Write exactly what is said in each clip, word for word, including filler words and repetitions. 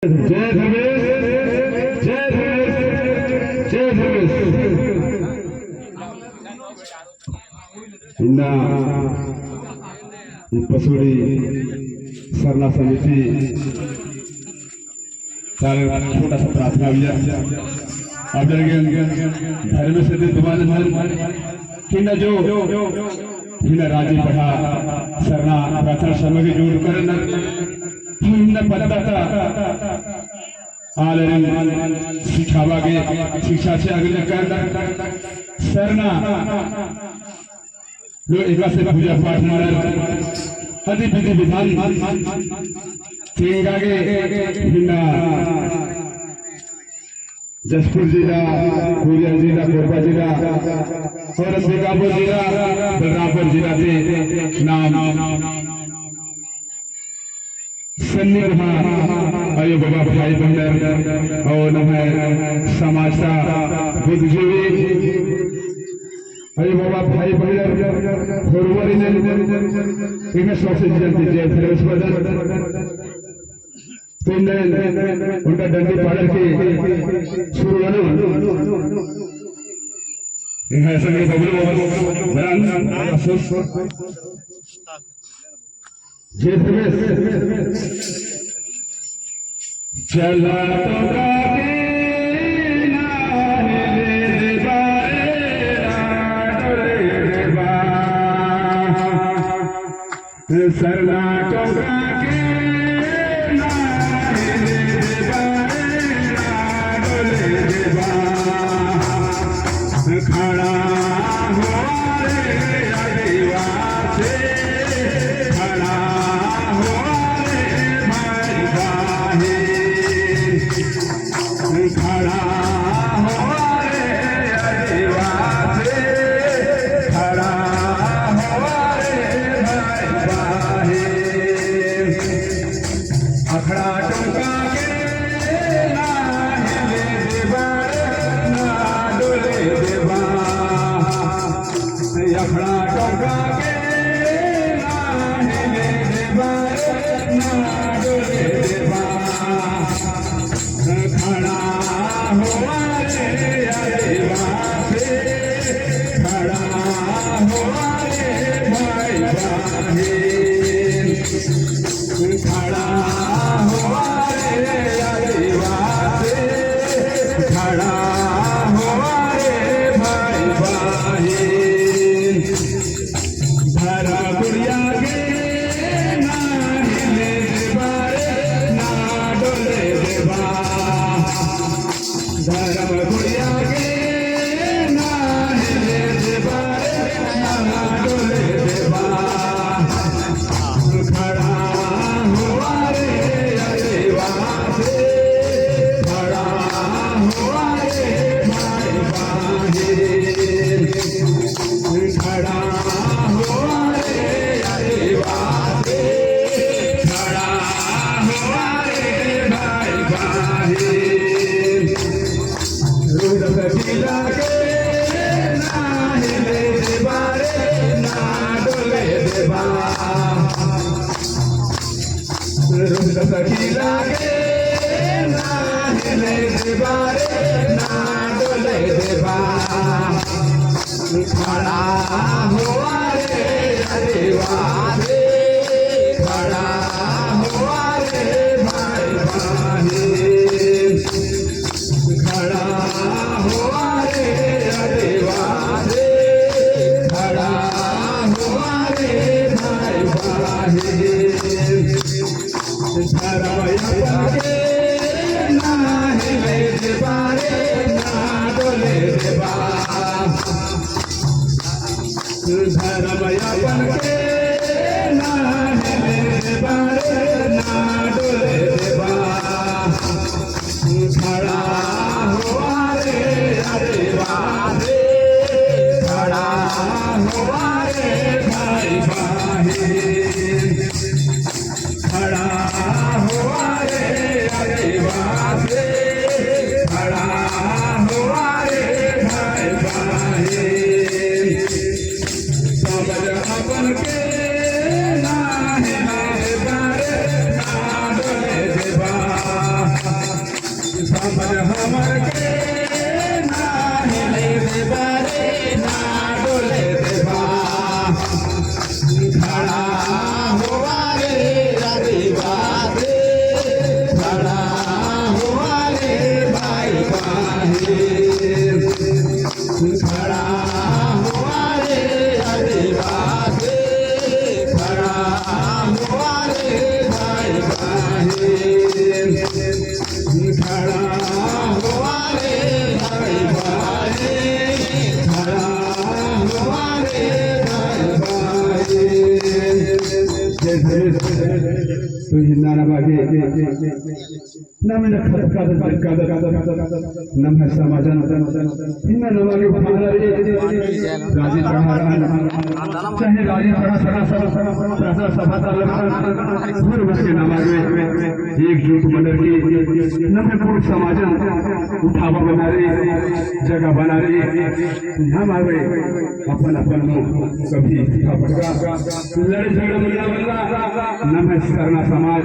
जय धर्मेस, जय धर्मेस, जय धर्मेस। इन्ना ई पसुड़ी सरना समिति ताल छोटा सा प्रार्थना हुआ। अब लगे धर्मेस से दुआ नंदन कि इन्ना जो इन्ना राजी पड़हा सरना प्रार्थना सभा के जोड़ करन, इन्ना पद्दा ता आलरिन सिखाबआ गे शिक्षा से अगले करन सरना लो एकासे पूजा पाठ ननर, अदी विधि विधान तेंगा गे इन्ना जशपुर जिला, कोरिया जिला, कोरबा जिला और अंबिकापुर जिला, बलरामपुर जिला ती नाम सन्नी कोहा अयो बाबा भाई बहिनर और नम्है समाज ता बुद्धिजीवी अयो बाबा भाई बहिनर होरमर इन्ना इन्ना सबसे जल्दी जय धर्मेस बअदन। तो इन्ना उनका डंडी पाड़र की शुरू ननोन। इन्ना संगे बबलू बरन अफसोस। जय धर्मेस। चला टोंका के ना हिले देबा रे, ना डोले देबा। सरना टोंका के ना हिले देबा रे, ना डोले देबा। खड़ा होआ रे आदिवासी, खड़ा होआ रे भाई बहिन। खड़ा होआ रे आदिवासी, खड़ा होआ रे भाई बहिन। अखड़ा टोंका के ना हिले देबा रे, ना डोले देबा। अखड़ा टोंका के ना हिले देबा रे, ना डोले देबा। खड़ा होआ रे आदिवासी, खड़ा होआ रे भाई बहिन। खड़ा होआ रे आदिवासी, खड़ा होआ रे भाई बहिन। धरम कुड़िया के ना हिले देबा रे, ना डोले देबा। धरम कुड़िया के ना हिले देबा रे, ना डोले देबा। खड़ा होआ रे आदिवासी, खड़ा होआ रे भाई बहिन। खड़ा होआ रे आदिवासी, खड़ा होआ रे भाई बहिन। रुद्र सखी लागे ना हिले देबा रे, ना डोले देबा। रुद्र सखी लागे ना हिले देबा रे, ना डोले देबा। खड़ा होआ रे आदिवासी, खड़ा होआ रे भाई बहिन। खड़ा होआ रे आदिवासी, खड़ा होआ रे भाई बहिन। धरम अपन के ना हिले देबा रे, ना डोले देबा। धरम अपन के ना हिले देबा रे, ना डोले देबा। खड़ा होआ रे आदिवासी, खड़ा होआ रे भाई बहिन। खड़ा होआ रे आदिवासी, खड़ा होआ रे भाई बहिन। समझ नमन खतका दर खतका दर नम्है समाजन इन्ना नमा गे उठाना रई। राजी पड़हा रअन, चाहे राजी पड़हा सरना सभा, सरना सभा ता लगदन, हर बस के नमा गे एकजुट मनर की नम्है पूर्ण समाजन उठाबआ बअना रई, जगह बअना रई। नमा गे अपन अपन नू कभी उठा पड़गा, लड़ाई झगड़ा मल्ला मल्ला, नम्है सरना समाज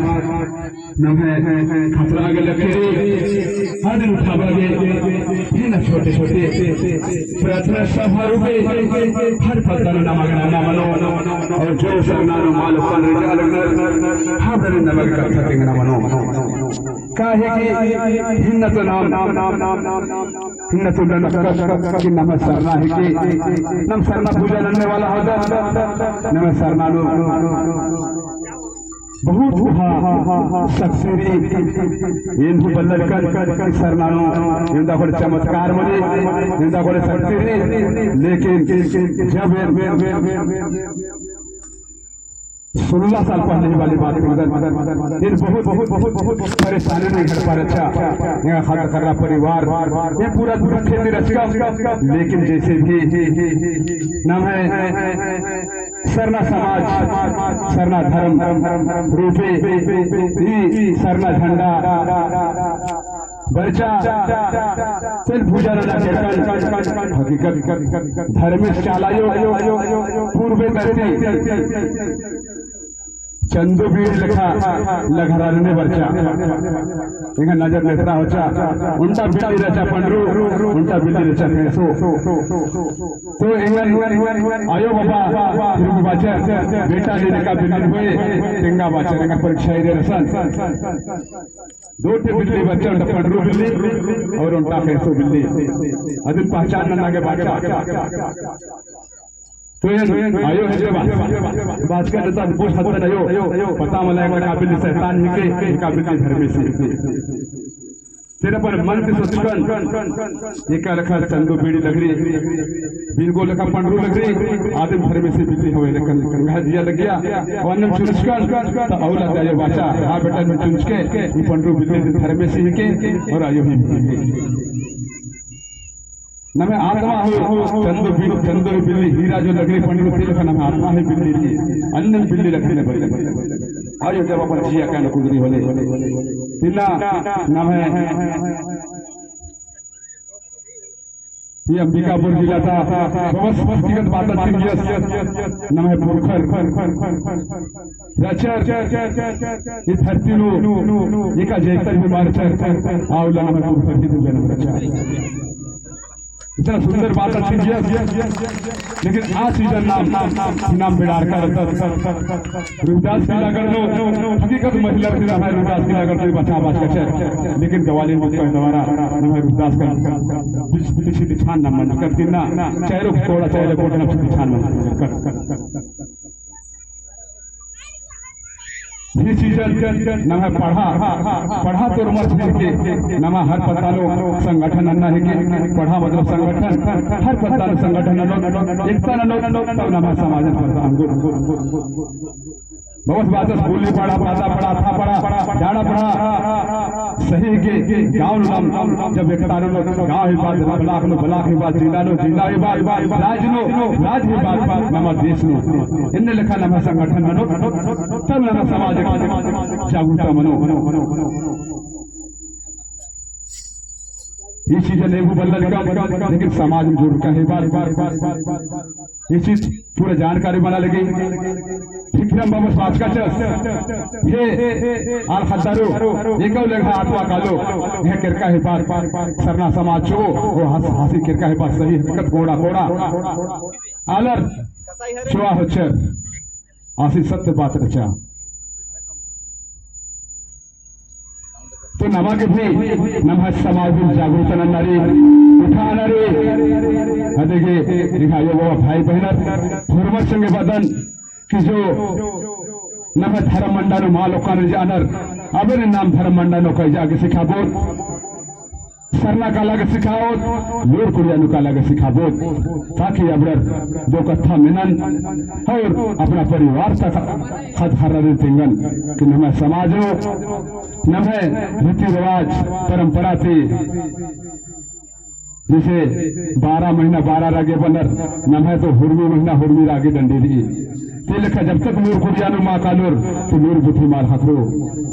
नम्है खतरा गे लगे रई, हर दिन उठाबआ गे, इन्ना छोटे छोटे प्रार्थना सभा रूपे हर पद्दा नू नमा गे नन्ना मनो, और जो सरना नू माल पान रई अलग हर दिन नमा गे कत्था तेंगना मनो। काहे कि इन्ना तो नाम, इन्ना तो नन कि नम्है सरना हिके, नम सरना पूजा नन्ने वाला होदन, नम्है सरना नू बहुत, हाँ, हाँ, हाँ, हाँ, शक्ति रई। एन हूँ बल्लर कन, कन, कन सरना नू, एन्दा कोड़े चमत्कार मनी, एन्दा कोड़े शक्ति रई, लेकिन जब एन, सोलह साल पहले वाली बात, एन बहुत, बहुत, बहुत, बहुत परेशानी में घर पर अच्छा, यहाँ खाद खर्रा परिवार, ये पूरा दुख खेती रचका, लेकिन जैसे भी नम्है सरना समाज, सरना धर्म रूपे ई सरना झंडा बरचा, तेन पूजा नना केरकन, हकीकत धर्मेस चाला अयो, पूर्वे धरती चंदो बीड़ी लेखा लघरारने बरचा। एंगा नजर नेतरा होचा, ओन्टा बिल्ली रहचा पंडरू, ओन्टा बिल्ली रहचा भैंसो। तो एंगा अयो बाबा फिर भी बाचर, बेटा नीन एका बिल्ली होय, तेंगा बाचर, एंगा परीक्षा एरे रसन। दो ठे बिल्ली बरचा, ओन्टा पंडरू बिल्ली और ओन्टा भैंसो बिल्ली। अदिन पहचान नना गे बाचा। तो एन अयो हेद्दे बाच, बाचका नता बुझ हतन अयो, पता मला एका बिल्ली शैतान हिके, एका बिल्ली धर्मेस हिके। फिर अपन मन ती सोचकन, एका लेखा चंदो बीड़ी लघरी, बिल्ली लेखा पंडरू लघरी, आदिम धर्मेसी बिल्ली होय लेखन, एंगा जिया लगिया, और अन्नेम चुनचकन, तो अउला अयो बाचा, हाँ बेटा, नीन चुनचके, ई पंडरू बिल्ली धर्मेसी हिके, और अयो ही हिके। नम्है आत्मा हो, चंदो बिल-, चंदो बिल्ली, हीरा जो लघरी पंडरू ती लेखा नम्है आत्मा ही बिल्ली रई। अन्नेम बिल्ली लेखा ने बल्ले। अयो जब अपन जिया कान कुदरी होले। तिन्ना नम्है ई अंबिकापुर जिला ता बस हकीकत बात चिंगियस नम्है पुरखर रहचर ई धरती नू एका जैतर भी मारचर आउला नम्है पुरखर ही जनम रहचर। इतना सुंदर बात अच्छी किया, लेकिन आ चीजन नाम, नाम बेड़ार का रहता। रुदास की नगर नो, हकीकत महिला की नगर, रुदास की नगर नो बचा बचा कर, लेकिन गवाली मुख का द्वारा नम्है रुदास का बिछ-, बिछ-, बिछान ना मंजकर तिन्ना, चारों कोड़ा, चारों कोड़ा ना बिछान मंजकर। ई चीजन नम्है पड़हा, पड़हा तोर मत हिके, नमा हर पद्दा नू संगठन नन्ना हिके, पड़हा मतलब संगठन, हर पद्दा नू संगठन ननोत, एकता ननोत, तब नम्है समाजन पद्दा अंगुर। बहुत बात है, स्कूली पड़हा, पाता पड़हा, था पड़हा, डाड़ा पड़हा, सही के गाँव नू नाम, जब एकता नू गाँव ही बात, ब्लॉक नू ब्लॉक ही बात, जिला नू जिला ही बात, राज्य नू राज्य ही बात, नमा देश नू। इन्ने लेखा नमा संगठन मनो, तब नमा समाज जागरूकता मनो। ई चीज एगो बल्ला लिखा, लेकिन समाज में जुड़ का ही बात। ई चीज पूरा जानकारी बना लगी। फिक्र में बस बाचका चस। हे आल खद्दारो, एकौ लेखा आत्मा कालो, हे केरका ही बात, सरना समाज चो, वो हस-, हसी केरका ही बात सही हकीकत कोड़ा कोड़ा। आलर चुआ होचर, आसी सत्य बात रचा। तो नमा गे भी नम्है समाज में जागरूकता नन्ना रई, उठाना रई। अदगे दिखायो बाबा भाई बहनर, धर्मर संगे बअदन कि जो नम्है धर्म मंडा नू माल ओक्कन रई जानर, अबे नाम धर्म मंडा नू कई जाके सिखाबोन। सरना काला गे सिखाओत, लूर कुड़िया नू काला गे सिखाबोत, ताकि अबड़र दो कत्था मेनन और अपना परिवार तक ख़द्द ख़र्रारिन तेंगन कि नम्है समाज नू, नम्है रीति रिवाज, परंपरा ती जैसे बारह महीना बारह रागे बअनर, नम्है तो हुरमी महीना हुरमी रागे डंडी रई। ते लेखा जब तक लूर कुड़िया नू मा कालोर, तो लूर गुट्ठी मल ख़क्खरो।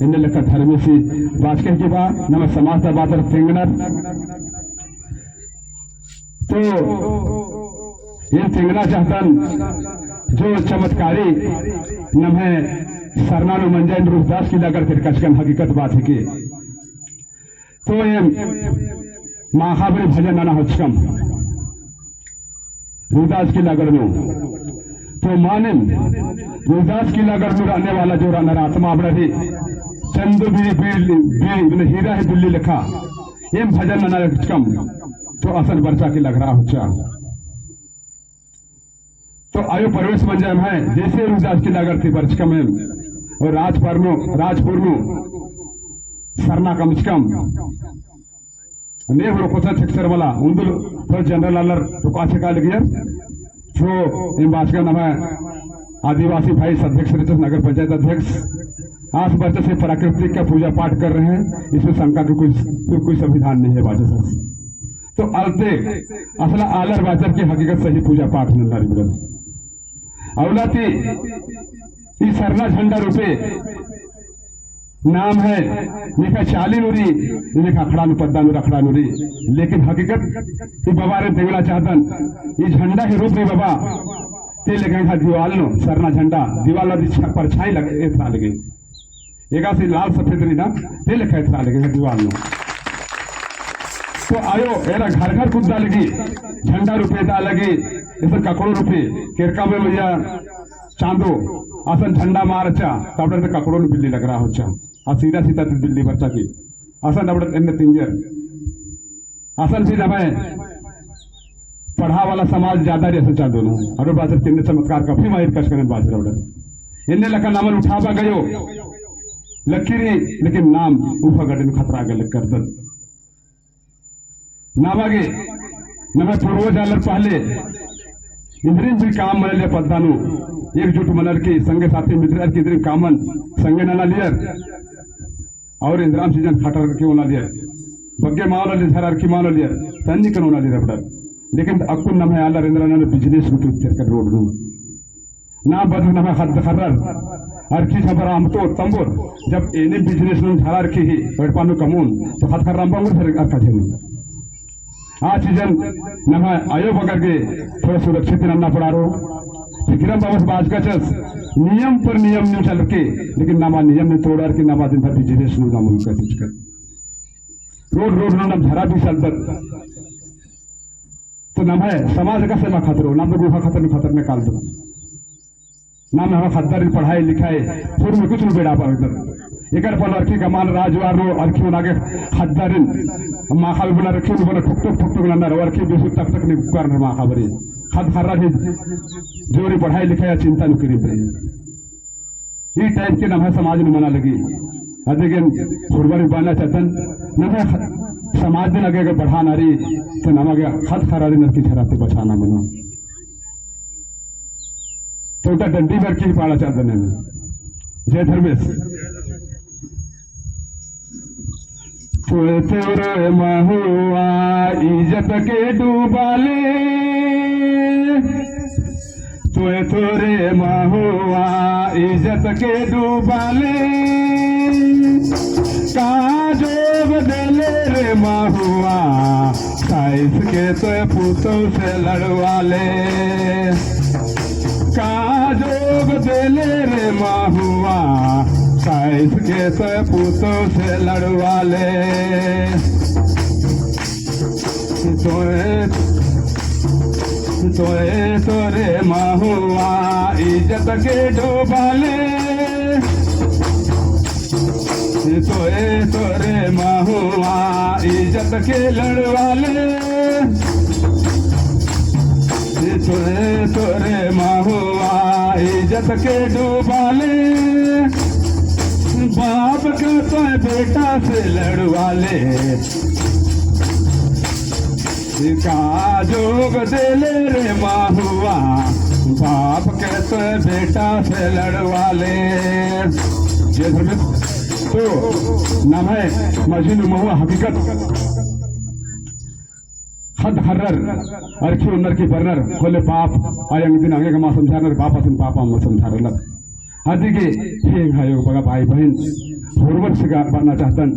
एन्ने लेखा धर्मेसी बाचकन की बा, नम्है समाज ता बाचर तेंगनर। तो एन तेंगना चाहतन, जो चमत्कारी नम्है सरना नू मंजा एन रूपदास की लगड़ ती एरकचकन, हकीकत बात हिके। तो एम माख़ा बारी भजन नना होचकम रूपदास की लगड़ नू। तो मानिम रूपदास की लगड़ नू रहने वाला जो रअनर आत्मा अबड़ा ही चंदो बीड़ी, बीड़ी, बीड़ी, मतलब हीरा ही बिल्ली लेखा। एम भजन नना होचकम तो असन बरचा की लगड़ा होचा। तो आयो प्रवेश मंजा एम्है, जैसे रूपदास की लगड़ ती बरचकम एम, और राजपुर नू, राजपुर नू सरना कमचकम। ने हुरो कोसा छेकसर मला, उन्दुल पर जनरल आलर तो काछे का लगियर। तो एम बाचकन नम्है आदिवासी भाई अध्यक्ष रहचस, नगर पंचायत अध्यक्ष, आस बरचस से प्राकृतिक का पूजा पाठ कर रहे हैं, इसमें शंका की कोई, कोई, कोई संविधान नहीं है बाचस। तो अलते असला आलर बाचर की हकीकत सही पूजा पाठ नन्ना रई बअदन। अउला ती ई सरना झंडा रूपे नाम है, निका चाली नू रई, निका अखड़ा नू पद्दा नू अखड़ा नू रई, लेकिन हकीकत ई बबारिन तेंगना चाहतन, ई झंडा ही रूप रई बबा, ते लेखा एंग्है दीवाल नू सरना झंडा, दीवाल नू परछाई लग-, एथरा लगी। एकासे लाल सफेद रई ना, ते लेखा एथरा लगी दीवाल नू। तो आयो, एरा घर घर कुद्दा लगी, झंडा रूपे दा लगी, एसन ककड़ो रूपे, केरका में मइय्याँ चांदो, असन झंडा मा रहचा, तब तक ककड़ो नू बिल्ली लगड़ा होचा, आ सीधा सीधा बिल्ली बरचा की, असन तब तक एन्ने तिंजर। असन भी नम्है पढ़ा वाला समाज ज्यादा रई असन चांदो नू। अरो बाचर कि एन्ने चमत्कार कभी मा एरकचकन बाचर अबड़र। एन्ने लेखा नमन उठाबआ गयो लक्की रई, लेकिन नाम उफा गड्डी नू खतरआ गे लक्कर दत। नाम आगे नम्है पूर्वज आलर पहले इन्द्रिम भी काम मनलियर पद्दा नू, एकजुट मनर की संगे साथी मिलर की इन्द्रिम कामन संगे ननालियर। और इन्द्राम सीजन खटर के ओनालियर, बग्गे मा ओनालियर, झरा अरखी मा ओनालियर, तन्नी कन ओनालियर अबड़र। लेकिन अक्कुन नम्है आलर इन्द्रा नना business नू तुरतेर कर रोड नू। ना बद नम्है ख़द्द ख़र्रर अरखी झबर अम्बतो तम्बोर, जब एन्ने business नू झरा अरखी ही, एड़पा नू कमोन, तो ख़द्द ख़र्रर अम्बा उंगुर झर अरखा झेलू। आ चीजन नम्है आयो बगर गे थोड़ा सुरक्षित नन्ना पड़ारो। फिकिरम बाबस बाचकचस, नियम पर नियम नीम चलर की, लेकिन नमा नियम नीम तोड़र की नमा दिन भर business नू नाम उनका चिचकत। रोड, रोड नू नाम झरा भी चलदत। तो नम्है समाज का सेवा खतरो, नाम तो गुफा खतर नू खतर में कालदत। नाम नम्है ख़द्दारिन पढ़ाई लिखाई, फुर में कुछ नू बेड़ा पालदत। एकर पल अरखी कमान राजवार नू अरखी ओना गे ख़द्दारिन माख़ा भी बुला रखी, उन बना ठुक ठुक ठुक ठुक नन्ना रओ, अरखी बेसु तक तक निकुकार नर माख़ा बरी। ख़द्द ख़र्रा भी जोरी पढ़ाई लिखाई चिंता नू किरिम बरी। ई type के नम्है समाज नू मना लगी। अदिगेन फुरबरी बाना चतन, नम्है ख-, समाज दिन आगे अगर बढ़ाना रई, तो नमा गे ख़द्द ख़र्रारिन अरखी झरा ती बचाना मनो। तो उटा डंडी बरकी पाड़ा चाहते हैं। जय धर्मेश। तोय तोरे महुआ इज्जत के डूबाले। तोय तोरे महुआ इज्जत के डूबाले। का जोग देले रे महुआ, साइस के तोय पुतौ से लड़वाले। का जोग देले रे महुआ, साइस के तोय पुतौ से लड़वाले। तोय, तोय तोरे महुआ इज्जत के डूबाले। तोय तोरे महुआ इज्जत के लड़वाले। तोय तोरे महुआ इज्जत के डूबाले। बाप का तोय बेटा से लड़वाले। का जोग देले रे महुआ, बाप के तो बेटा से लड़वा ले। जय धर्मेस। तो नम्है मझी नू महुआ हकीकत ख़द्द ख़र्रर, अरखी ओन्नर की बरनर, होले बाप, अयंग दिन अंगे गा मा समझारनर, बाप असन बाप अम्म समझारनर। अदिगे हे एंग्है अयो बग्गे भाई बहिन, होरमर से गा बअना चाहतन,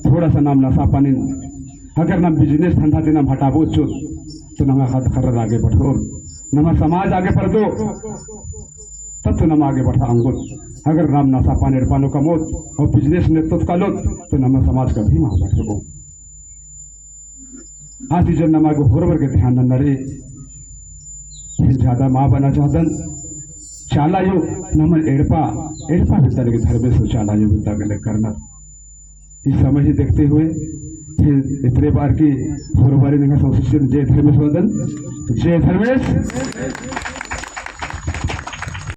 थोड़ा सा नाम नसा पानिन, अगर नाम business धंधा ती नाम हटाबओत चिओत, तो नम्है ख़द्द ख़र्रर आगे बढ़रओर, नम्है समाज आगे बढ़रओ, तब तो नाम आगे बढ़रआ ओंगोत। अगर नाम नसा पानी एड़पा नू कमओत और business नू एत्तोत कालोत, तो नम्है समाज कभी मा बढ़रओ। आ चीजन नमा गे होरमर गे ध्यान नन्ना रई। फिर ज्यादा मा बअना चाहदन। चाला अयो नमन एड़पा, एड़पा बिद्दा लगे धर्मेस चाला अयो बिद्दा गे लगे करना। ई समय ही देखते हुए फिर इतरे बार की होरमारिन एंग्है संस्कृति जय धर्मेस बअदन। जय धर्मेस।